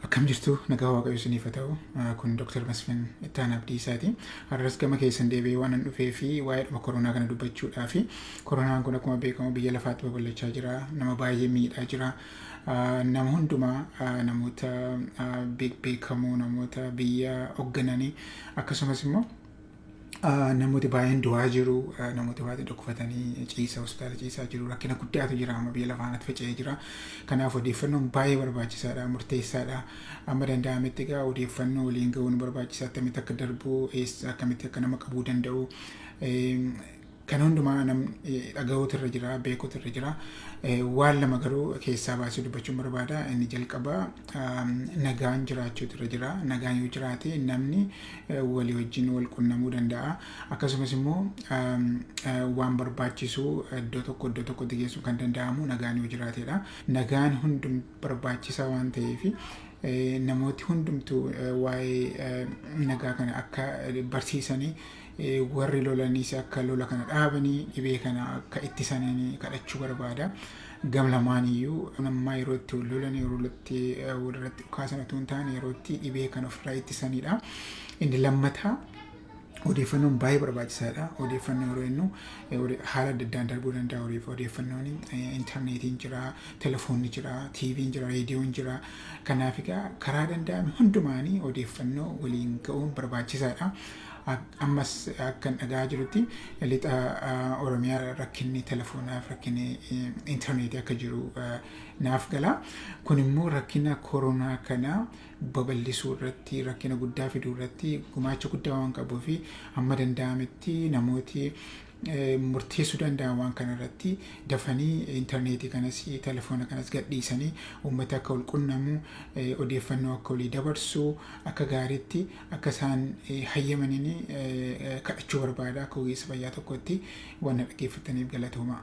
Akkam jirtu? Nagaa Waaqayyo isiniif haa ta'u. Kun Dr. Masfin Ittaanaa Abdiisaati. Har'as gama keessan deebi'ee waan an dhufee fi waa'ee dhuma koronaa kana dubbachuudhaa fi koronaan kun akkuma beekamu biyya lafaatti babal'achaa jira. Nama baay'ee miidhaa jira. Nama hundumaa, namoota beekamoo, namoota biyya hooggananii, akkasumas immoo namooti baay'een du'aa jiru, namooti baay'een dhukkufatanii ciisa hospitaala ciisaa jiru. Rakkina guddaatu jira, amma biyya lafaanatti faca'ee jira. Kanaaf odeeffannoon baay'ee barbaachisaadha, murteessaadha. Amma danda'ametti egaa odeeffannoo waliin ga'uun barbaachisaa, akkamitti akka darbu, eessa, akkamitti akka nama qabuu danda'u. Kan hundumaa namni dhaga'uutu irra jira, beekuutu irra jira. Waan lama garuu keessaa baasee dubbachuun barbaada. Inni jalqabaa nagaan jiraachuutu irra jira. Nagaan yoo jiraate namni walii wajjin wal qunnamuu danda'a. Akkasumas immoo waan barbaachisu iddoo tokko iddoo tokkotti geessuun kan danda'amu nagaan yoo jiraatedha. Nagaan hundum barbaachisaa waan ta'eef namooti hundumtuu waa'ee nagaa kana akka barsiisanii, warri lolanis akka lola kana dhaabanii dhibee kana akka ittisanii kadhachuu barbaada. Gam lamaan iyyuu ammaa yeroo itti wal lolan, yeroo itti walirratti dhukaasan otoo hin taane, yeroo itti dhibee kana ofirraa ittisanidha. Inni lammataa odeeffannoon baay'ee barbaachisaadha. Odeeffannoo yeroo jennu haala adda addaan darbuu danda'a. Odeeffannoon intarneetiin jira, telefoonni jira, TV'n jira, reediyoon jira. Kanaaf egaa karaa danda'ame hundumaanii odeeffannoo waliin ga'uun barbaachisaadha. Ammas akkan dhagaa jirutti lixa Oromiyaa rakkinni telefoonaaf rakkinni intarneetii akka jiru naaf gala. Kun immoo rakkina koronaa kana babal'isuu irratti, rakkina guddaa fiduu irratti gumaacha guddaa waan qabuu fi hamma danda'ametti namooti murteessuu danda'an waan kana irratti dafanii intarneetii kanas telefoona kanas gadhiisanii uummata akka wal qunnamu, odeeffannoo akka walii dabarsu akka gaariitti akka isaan hayyamaniin kadhachuu barbaada akka ogeessa fayyaa tokkotti. Waan na dhaggeeffataniif galatooma.